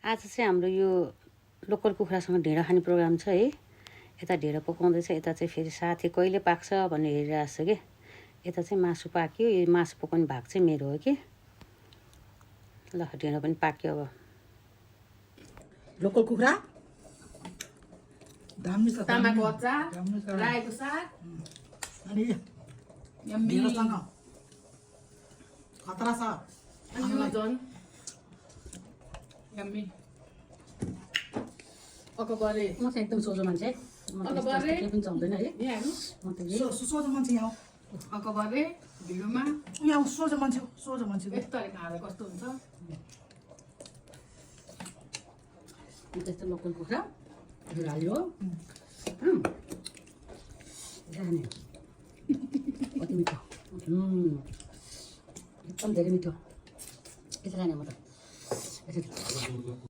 आज चाहिँ हाम्रो यो लोकल कुखुरासँग ढेँडो खाने प्रोग्राम छ है। यता ढेँडो पकाउँदैछ, यता चाहिँ फेरि साथी कहिले पाक्छ भनेर हेरिरहेको छ कि। यता चाहिँ मासु पाक्यो, यो मासु पकाउने भाग चाहिँ मेरो हो कि। ल ढेँडो पनि पाक्यो। अब लोकल कुखुरा तामाको अचार, रायोको साग, अनि यम्मी ढेँडोसँग खतरा छ। अनि यो झन् यम्मी अकबरे म चाहिँ एकदम सोझो मान्छे, म त यस्तो केही पनि चल्दैन है। यहाँ हेर्नु म त यही सोझो मान्छे यहाँ अकबरे भिडियोमा यहाँ सोझो मान्छे यस्तरी खाँदा कस्तो हुन्छ। त्यस्तो लोकल कुखुरा हाल्यो जाने कति मिठो, एकदम धेरै मिठो। यसो खाने म त यसरी